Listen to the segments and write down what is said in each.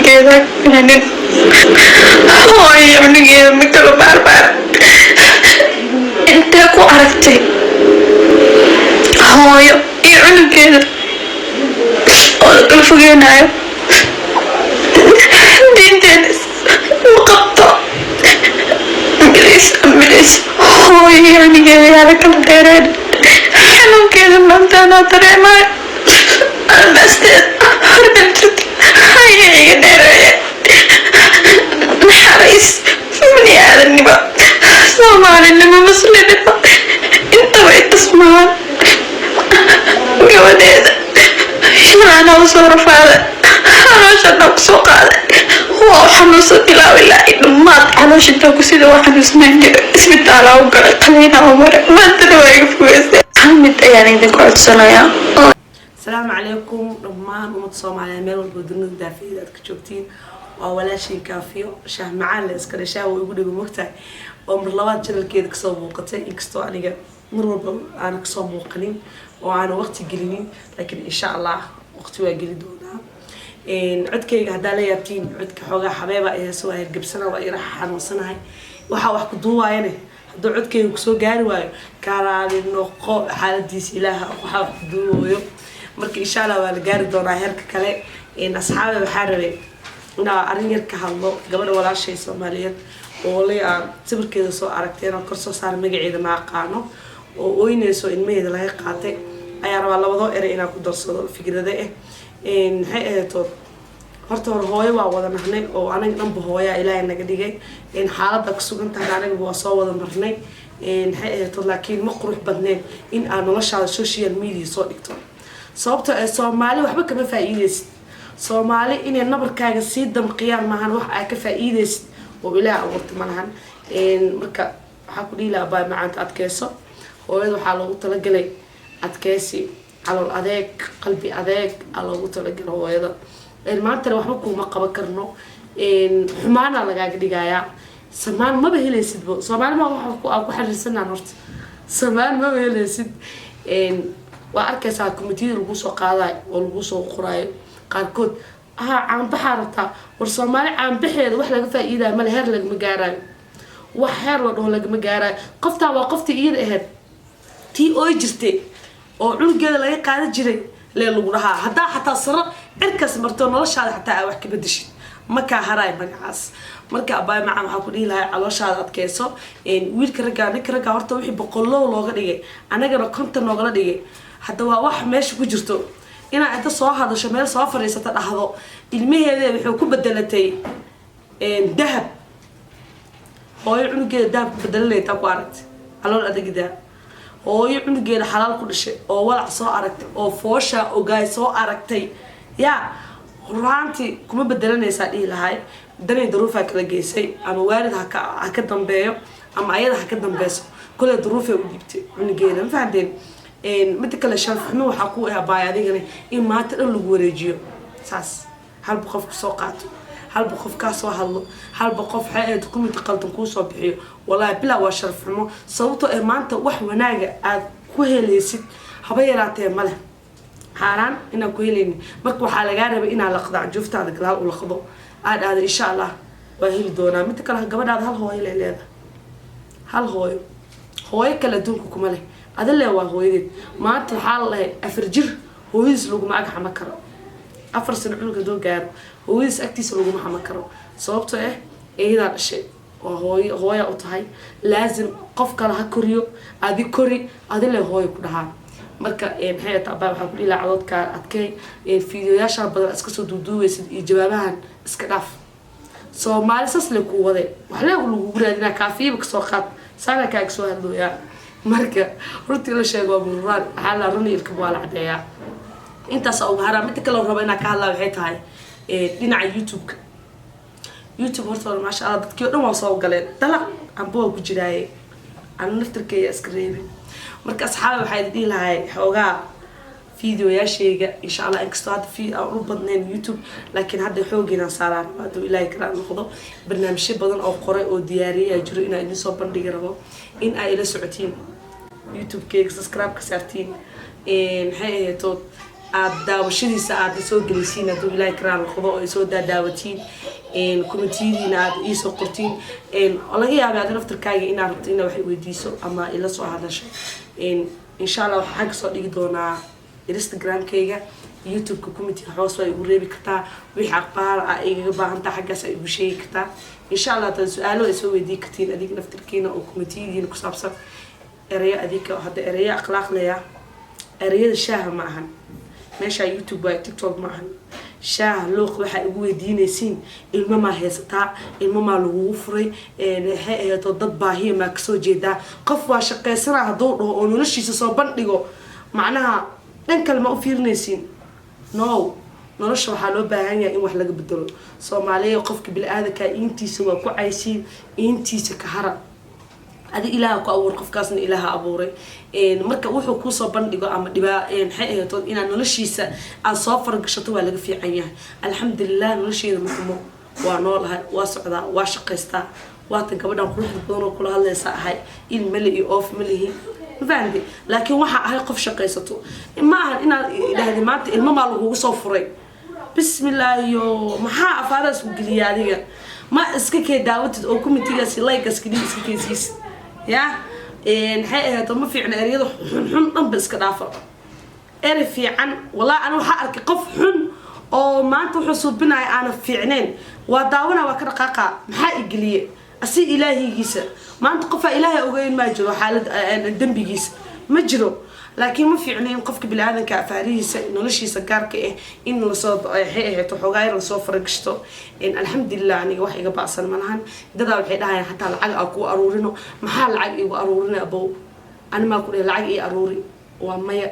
Cunugeeda nin hooyo cunugeeda ma kala baarbaar. Intee ku aragtay hooyo iyo cunugeeda oo la kala fogeynayo? Diinteena ma qabto. Please, please, hooyo iyo cunugeeda yaa la kala dheereen. Xanuunkeeda maanta anaa dareemayo. Albasteed harbel jirta ayaa iga dheereeye. Naxariis, bani aadamnimo, Soomaalinimo, Muslimnimo intaba itusmaan. Gabadheeda shalana u soo rafaaday, caloosha ku soo qaaday, waa u xanuunsan ilaa ilaa dhammaad. Caloosha intaa ku sida waa xanuunsanaan jira, isbitaalaa u galay, qaliinaa u maray, maantana waa iga fogeysay. Hal mid ayaan idinku codsanayaa. Asalaamu calaykum dhammaan ummadda Soomaaliyeed meel walba dunida daafiyada aad ka joogtiin. Waa walaashiin Kaafiyo Shaah macaan le iska dhashaa way igu dhigo mogtahay, oo mar labaad channelkeeda kasoo muuqatay, inkastoo aniga mar walba aana kasoo muuqanin oo aana waqti gelinin, laakiin insha Allah waqti waa geli doonaa. Codkayga haddaa la yaabtiin, codka xoogaa xabeeba heeso, waa hergebsana, waa ira xanuunsanahay. Waxaa wax ku duuwaayane hadduu codkayga kusoo gaari waayo, karaali noqo, xaaladiisa Ilaaha waxaa wax ku duuwayo. Marka insha Allah waa la gaari doonaa heerka kale. Asxaabe, waxaa rabay inaa arrin yar ka hadlo. Gabadha walaashay Soomaaliyeed oo lay aan sawirkeeda soo aragteen oo kor soo saara, magaceeda ma aqaano, oo ooynayso, ilmaheeda laga qaatay, ayaa rabaa labadoo erey inaan ku darsado fikrade ah. Maxay ahaytood, horta hore hooyo waa wada nahnay, oo anaga dhanba hooyaa Ilaahay naga dhigay. Xaaladda ku sugan tahay anagaba waa soo wada marnay. Maxay ahaytood, laakiin ma qurux badneen in aad noloshaada social media soo dhigto, sababtoo ee Soomaali waxba kama faa-iideysid. Soomaali inay nabarkaaga sii damqiyaan maahan, wax aa ka faa-iideysid oo Ilaah abuurtay ma lahan. Marka waxaa ku dhihi lahaa, baa macaanta, adkeyso. Hooyada waxaa loogu talagalay adkeysi, calool adeeg, qalbi adeeg aa loogu talagalay hooyada. Maantana waxba kuuma qaban karno, xumaana lagaaga dhigayaa, samaan maba helaysidbo. Soomaali ma waxa ku xariirsanaan, horta samaan maba helaysid. Waa arkaysaa commentiyada lagu soo qaadayo oo lagu soo qoraayo qaarkood, aha, caanbaxaa rabtaa. War Soomaali caanbaxeeda wax laga faa-iidayo male, heer lagama gaarayo, wax heer la dhaho lagama gaarayo. Qoftaa waa qoftii iyada ahayd, tii ooy jirtay oo cunugeeda laga qaadan jiray lee lagu dhahaa. Haddaa xataa saro cirkaas marto, noloshaada xataa aa wax ka bedeshid, ma kaa haraay magacaas. Marka abaay macaan, waxaa ku dhihi lahay calooshaada adkeyso. Wiilka raggaa, ninka raggaa, horta wixii boqolow looga dhigay, anagana 50 noogala dhigay. Hadda waa wax meesha ku jirto inaa inta soo hadasho, meel soo fadhiisata, dhahdo ilmaheeda waxay ku bedelatay dahab. Hooyo cunugeeda dahab ku bedelanaytaa ku aragtay? Calool adagidaa. Hooyo cunugeeda xalaal ku dhashay oo walac soo aragtay oo foosha ogaay soo aragtay yaa horaantii kuma bedelanaysaa dhihi lahay. Danay daruufaa kala geysay, ama waalid haka ha ka dambeeyo ama ayada ha ka dambeyso, koley daruufay u dhiibtay cunugeeda. Ma fahanteen? Mida kale, sharaf xumo waxaa ku ah, baay, adigana in maanta dhan lagu wareejiyo saas, halba qof kusoo qaato, halba qof kaa soo hadlo, halba qof waxay ahayd comment qaldan kuu soo bixiyo. Wallaahi bilaa waa sharaf xumo, sababtoo ee maanta wax wanaaga aad ku helaysid haba yaraatee male, xaaraan inaan ku helaynin. Marka waxaa lagaa rabay inaad laqdo, canjuuftaada gadaal u laqdo, aad dhahdo insha Allah waa heli doonaa. Mida kale, gabadhaada hal hooyo lay leedahay, hal hooyo, hooyo kale adduunka kuma leh, adile waa hooyadeed. Maanta waxaa la dhahay 4 jir hooyadiis laguma ag xama karo. 4 sano cunuga haduu gaaro, hooyadiis agtiisa laguma xama karo, sababtoo ah iyadaa dhashay, waa hooyo, hooya u tahay. Laazim qof kale ha koriyo, adi kori, adile hooyo ku dhahaa. Marka maxay ata, abaa, waxaa ku dhihi lahaa cadoodkaa adkey. Fiidiyoyaasha badan iska soo duuduubaysid iyo jawaabahan iska dhaaf. Soomaali sas le kuu waday, waxle lagugu raadinaa. Kaafiyaba kasoo qaad, saana kaaga soo hadlooyaa. Marka runtii la sheego waa mururaan, waxaa la runi ilkaba waa la cadeeyaa. Intaas uga haraa. Midda kale oo rabo inaan ka hadlaa waxay tahay dhinaca YouTube-ka. YouTube horta hore, maasha Allah, dadkii o dhan waa soo galeen, dalaq amba waa ku jiraaye, ana naftarkeeya iska reebin. Marka asxaabi, waxaa idin dhihi lahay xoogaa videoyaashayga insha Allah, inkastoo hadda fi aan u badnayn YouTube, laakiin hadda xoogiinaan saaraan rabo, hadduu Ilaahay karaa noqdo. Barnaamijyo badan oo qoray oo diyaariyay jiro inaan idin soo bandhigi rabo, in ay ila socotiin, YouTube-keyga subscribe ka saartiin. Maxay ahaytood, Aad daawashadiisa aad isoo gelisiin hadduu Ilaahay karaan noqdo, oo isoo daadaawatiin, commentiyadiina aad iisoo qortiin. Laga yaabay aad laftarkaaga inaad rabto inaad wax weydiiso ama ila soo hadasho. Insha Allah waxaan xagga soo dhigi doonaa Instagramkayga, YouTube-ka. Commentiga hoos waa igu reebi kartaa wixii aqbaar ah igaga baahantaa, xaggaas ay igu sheegi kartaa. Insha Allah hadaad su-aalo ay soo weydii kartiin adiga naftirkiina oo commentiyadiina ku saabsan ereyo. Adiga hadda ereyo akhlaaq leya, ereyada shaaha ma ahan. Meesha YouTube waay, TikTok ma ahan. Shaaha luuq waxaa igu weydiinaysiin: ilmo maa haysataa? Ilmo maa lagugu furay? Maxay aheeto, dad baahiya maa kasoo jeedaa? Qof waa shaqaysanaa hadduu dhaho oo noloshiisa soo bandhigo, macnaha dhan kale ma u fiirinaysiin? No, nolosha waxaa loo baahan yahay in wax laga bedelo. Soomaaliya, qofka bili-aadanka iintiisa waa ku caysiin, iintiisa ka hara. Adi Ilaaha ku abuur, qofkaasna Ilaaha abuuray. Marka wuxuu kuusoo bandhigo ama dhibaa, maxay ahayto, inaad noloshiisa aad soo faragashato waa laga fiican yahay. Alxamdulilah, nolosheeda ma xumo, waa noolahay, waa socdaa, waa shaqaystaa. Waatan gabadhan quruxda badan oo kula hadlaysa ahay. Il male iyo oof ma lihi, ma fahamtay? Laakiin waxa ahay qof shaqaysato. Ma ahan inaad idhahdi maanta ilmo maa lagugu soo furay. Bismillaahiyo, maxaa afaaraas ku geliya adiga? Ma iska kee daawatid oo commentigaasi like-gaas keliya iska keesiis ya. Maxay ahayd, ma fiicna ereyada xunxun dhanba, iska dhaafa. Erey fiican, wallahi ana waxaa arkay qof xun oo maanta wuxuu suubinaya aana fiicnayn, waa daawana, waa ka dhaqaaqa. Maxaa igeliye asi ilaahigiisa? Maanta qofaa Ilaahay ogeyn maa jiro, xaalad dembigiisa ma jiro. Laakiin ma fiicno in qofka bini-aadanka afaarihiisa, noloshiisa gaarka ah in lasoo, waxay ahayd, waxoogaa yar lasoo faragashto. Alxamdulilah, aniga wax iga ba'san malahan. Dadaa waxay dhahayaan xataa lacag aa kuu aruurino. Maxaa lacag iigu aruurina? Abow, ani maa ku dhahay lacag ii aruuri? Waa maya.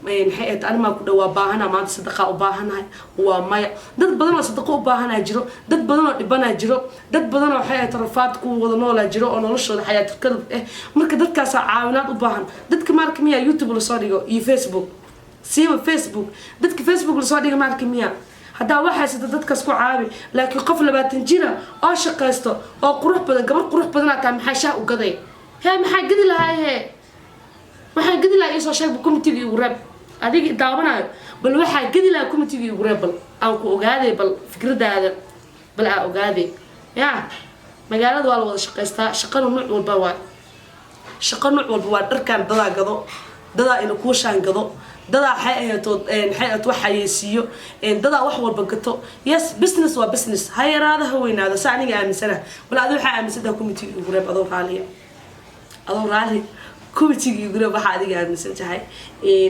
Maxay ahayd, ani maa ku dhahay waa baahana maanta, sadaqaa u baahanahay? Waa maya. Dad badan oo sadaqo u baahanaa jiro, dad badan oo dhibanaa jiro, dad badan oo, waxay ahayd, rafaad ku wada noolaa jiro oo noloshooda xayaaturkada eh. Marka dadkaasaa caawinaad u baahan. Dadka maarka miyaa YouTube lasoo dhigo iyo Facebook, siiba Facebook, dadka Facebook lasoo dhiga maarka miyaa? Haddaa waxaysata dadkaas ku caabi. Laakiin qof 20 jira oo shaqaysto oo qurux badan, gabar qurux badanaa taa, maxaa shaah u gaday? Hee, maxaa gedi lahaa? Hee, waxaan gedi lahaa iisoo sheeg, commentiga igu reeb. Adiga daawanayo, bal waxaa gedi lahaa commentiga igu reeb, bal aan ku ogaaday, bal fikradaada bal aa ogaaday. Ya, magaalada waa la wada shaqaystaa. Shaqada nuuc walba waa shaqo, nuuc walba waa. Dharkan dadaa gado, dadaa ina kuushaan gado, dadaa waxay ahayto, maxay ahayto, wax xayeysiiyo, dadaa wax walba gato. Yes, business waa business, ha yaraada ha weynaado. Sa aniga aaminsana. Wala adi waxaa aaminsantaha commentiga igu reeb. Adoo raaliya, adoo raali, commentiga igu reeb waxaa adiga aaminsan tahay.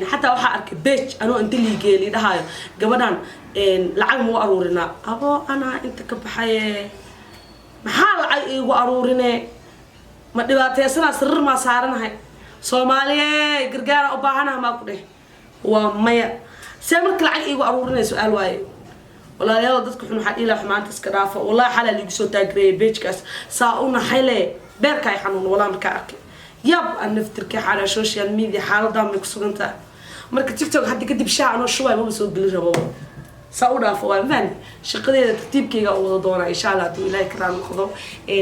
Xataa waxaa arkay page anoo inta liigeeli dhahaayo gabadhan lacag mau aruurinaa. Aboo, anaa inta ka baxaye, maxaa lacag iigu aruurine? Ma dhibaateysanaa? Sarir maa saaranahay? Soomaaliye, gargaara u baahanaha maa ku dheh? Waa maya. See marka lacag iigu aruurinaya? Su-aal waaye. Walaalayaal, dadka xun waxaa dhihi xumaanta iska dhaafa. Wallahi xalaa liigu soo taagereeyay pagekaas, saa u naxayle, beerka ay xanuun walaa markaa arkay. Yab, aan naftirkay xaalaa social media xaaladan may ku sugan tahay. Marka TikTok hadda kadib shaa anoo shubaay maba soo geli rabo, saa u dhaafo. Waa mafahmi, shaqadeeda tartiibkayga u wada doonaa insha Allah hadduu Ilaahay karaan noqdo.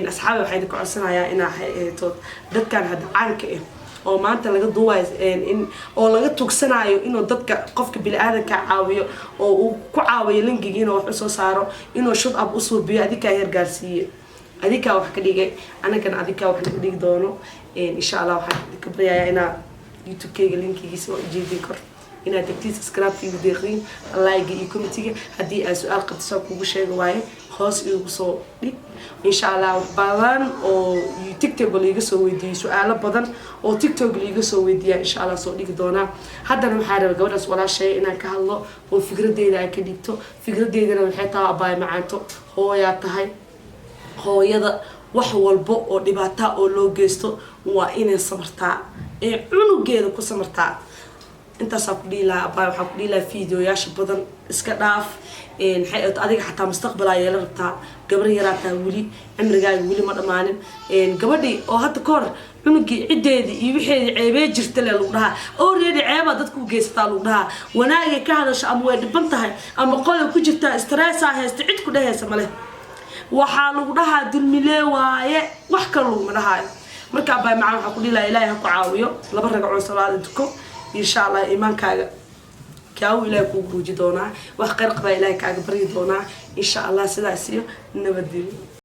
Asxaabi, waxaa idinka codsanayaa inaa ahayto dadkan hadda caanka ah oo maanta laga duubayo in oo laga tugsanayo inuu dadka, qofka bini-aadanka caawiyo oo uu ku caawiyo linkiga, inuu wax usoo saaro, inuu shout out u suubiyo. Adinkaa heer gaarsiiye, adinkaa wax ka dhigay, anagana adinkaa wax naga dhigi doono insha Allah. Waxaan idinka baryayaa inaa YouTube-kayga linkigiisa waa ujeedin kor inaad tagtiin, subscribe igu deeqdiin, like iyo commentiga. Haddii aad su-aal qabto, saa kugu sheega waaye, hoos igu soo dhig insha Allah. Wax badan oo TikTok liiga soo weydiiyey, su-aalo badan oo TikTok liiga soo weydiiya insha Allah soo dhigi doonaa. Haddana waxaa raba gabadhaas walaashay inaan ka hadlo oo fikradeeda aan ka dhigto. Fikradeydana waxay tahay, abaay macaanto, hooyaa tahay. Hooyada wax walbo oo dhibaata oo loo geysto waa inay samartaa ee cunugeeda ku samartaa. Intaasaa ku dhihi lahaa, abaa. Waxaa ku dhihi lahaa videoyaasha badan iska dhaaf. Maxay ahayd, adiga xataa mustaqbalaa yeela rabtaa, gabar yaraa taa, weli cimrigaaga weli ma dhammaanin. Gabadhii oo hadda ka hor cunugii ciddeedii iyo wixeedii ceebee jirta le lagu dhahaa, already ceebaa dadka u geysataa lagu dhahaa. Wanaagay ka hadasho ama way dhiban tahay ama qolay ku jirtaa, stressaa haysta, cid ku dhehaysa male. Waxaa lagu dhahaa dulmilee waaye, wax kale laguma dhahaayo. Marka abaa macaan, waxaa ku dhihi lahaa Ilaahay ha ku caawiyo. Laba ragacoo salaada tuko insha Allah, iimaankaaga Kaawu Ilaahay kuugu ruuji doonaa, wax khayr qabaa Ilaahay kaaga baryi doonaa, insha Allah. Sidaas iyo nabadgelyo.